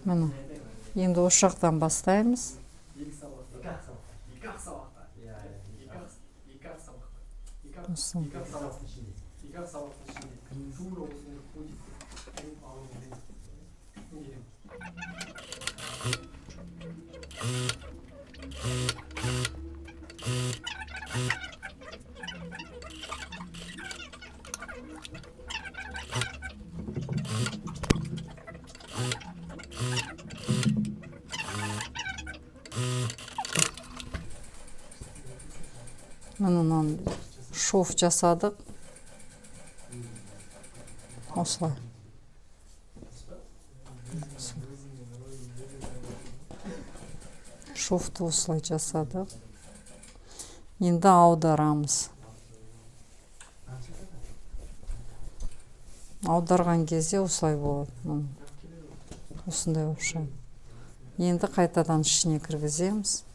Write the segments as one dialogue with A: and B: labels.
A: Міне, енді осы жақтан бастаймыз. Осы. Міне, мынаны шов жасадық. Осылай. Шовты осылай жасадық. Енді аударамыз. Аударған кезде осылай болады. Міне, осындай болып шығады. Енді қайтадан ішіне кіргіземіз.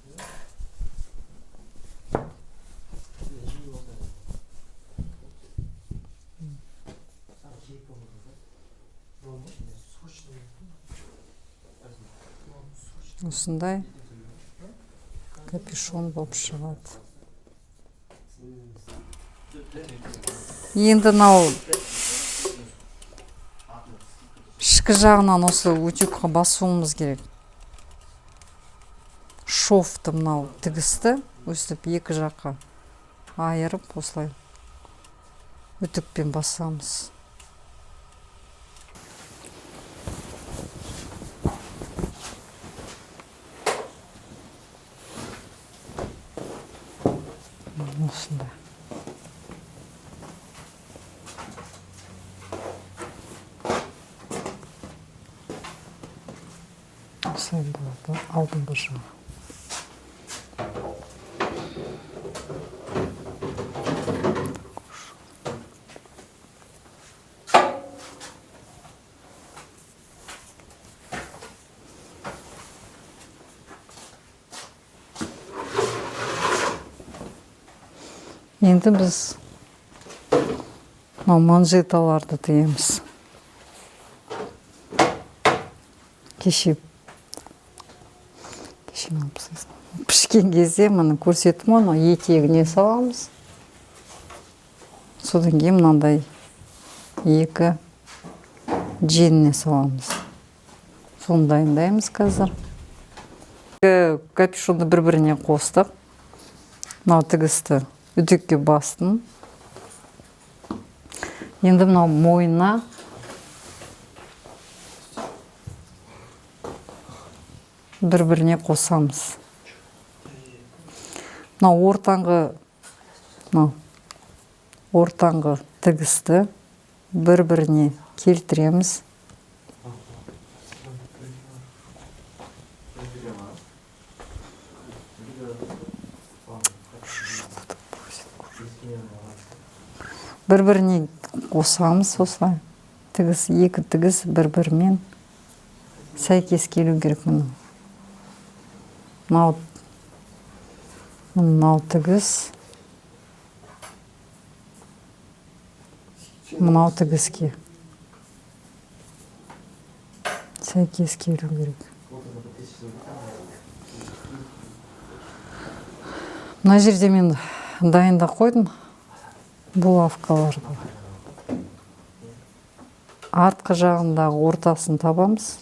A: Осындай капюшон болып шығады. Енді мынау ішкі жағынан осы утюгқа басуымыз керек. Шовты мынау тігісті өстіп екі жаққа айырып осылай үтікпен басамыз. Осындай. Осылай болады алдыңғы жағы. Енді біз мынау манжеталарды тігеміз. Кеше пішкен кезде міне көрсеттім ғой, мынау етегіне саламыз. Содан кейін мынандай екі жеңіне саламыз. Соны дайындаймыз қазір. Капюшонды бір-біріне қостық. Мынау тігісті үтікке бастым. Енді мынау мойнына бір-біріне қосамыз. Мынау ортаңғы тігісті бір-біріне келтіреміз. Бір-біріне қосамыз осылай. Тігіс, екі тігіс бір-бірімен сәйкес келу керек міне. Мынау тігіс, мынау тігіске сәйкес келу керек. Мына жерде мен дайындап қойдым булавкаларды. Артқы жағындағы ортасын табамыз.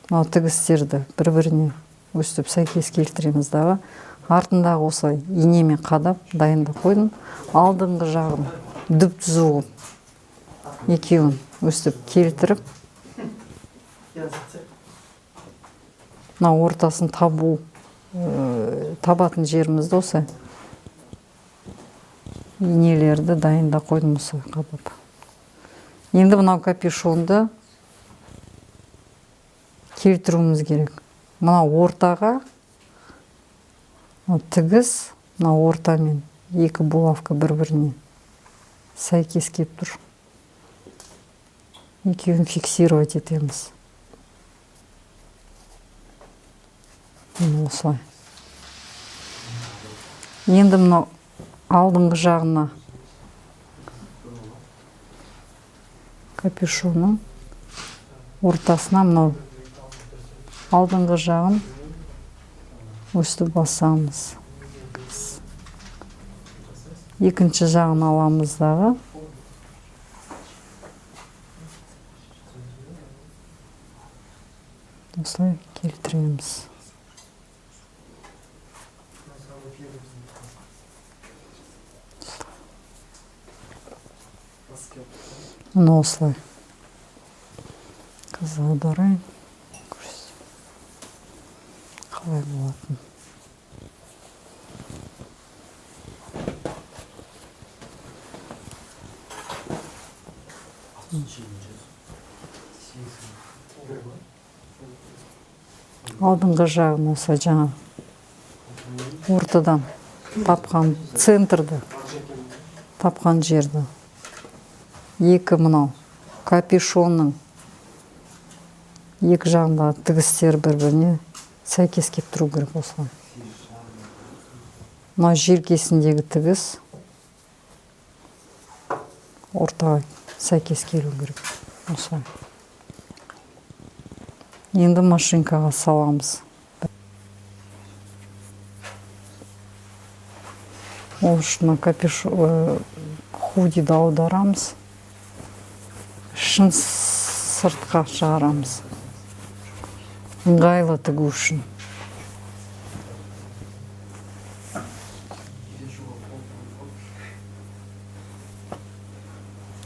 A: Мынау тігістерді бір-біріне өстіп сәйкес келтіреміз дағы. Артындағы осылай инемен қадап дайындап қойдым. Алдыңғы жағын дүп-түзу қылып екеуін өстіп келтіріп, мынау ортасын табатын жерімізді осы инелерді дайындап қойдым осылай қадап. Енді мынау капюшонды келтіруіміз керек. Мынау ортаға тігіс, мынау ортамен екі булавка бір-біріне сәйкес келіп тұр. Екеуін фиксировать етеміз. Міне осылай. Енді мынау алдыңғы жағына капюшонның ортасына мынау Алдыңғы жағын өстіп басамыз. Екінші жағын аламыз дағы. Осылай келтіреміз. Мына осылай. Қазір аударайын. Қалай болатын. Алдыңғы жағын осылай жаңа ортадан тапқан центрді, тапқан жерді. Екі мынау капюшонның екі жағындағы тігістер бір-біріне сәйкес келіп тұру керек осылай. Мынау желкесіндегі тігіс ортаға сәйкес келу керек осылай. Енді машинкаға саламыз. Ол үшін мына худиді аударамыз. Шын сыртқа шығарамыз. Ыңғайлы тігу үшін.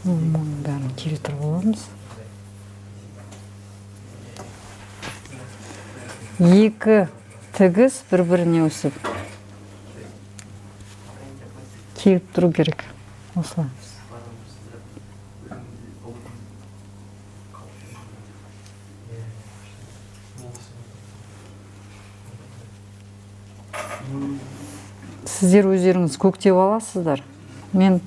A: Мұның бәрін келтіріп аламыз. Екі тігіс бір-біріне өсіп келіп тұру керек. Осылай. Сіздер өздеріңіз көктеп аласыздар. Мен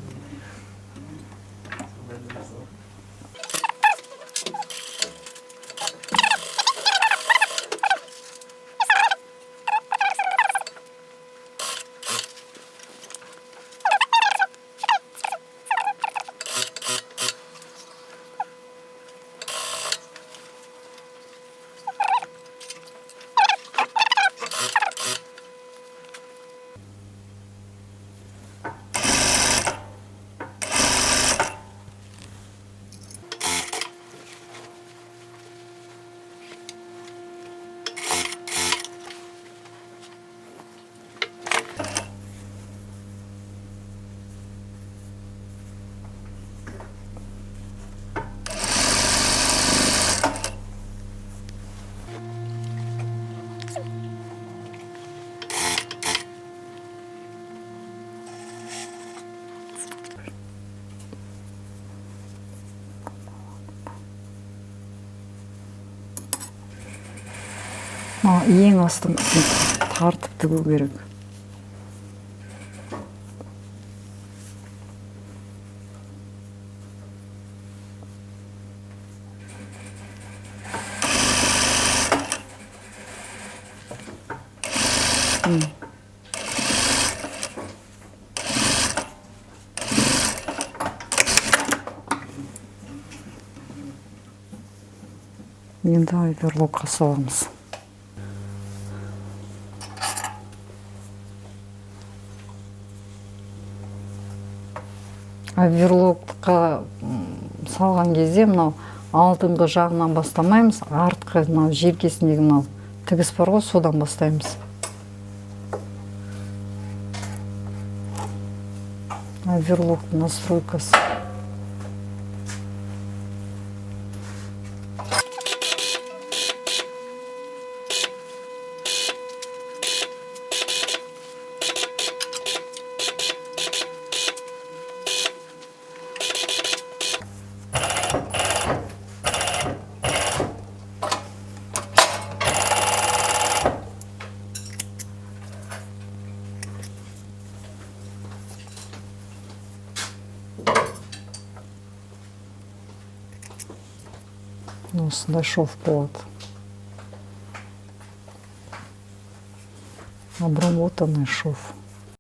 A: ең астыңғысын тартып тігу керек. Енді оверлокқа саламыз. Оверлокқа салған кезде мынау алдыңғы жағынан бастамаймыз, артқы мынау желкесіндегі мынау тігіс бар ғой, содан бастаймыз. Оверлоктың настройкасы. Осындай шов болады. Обработанный шов.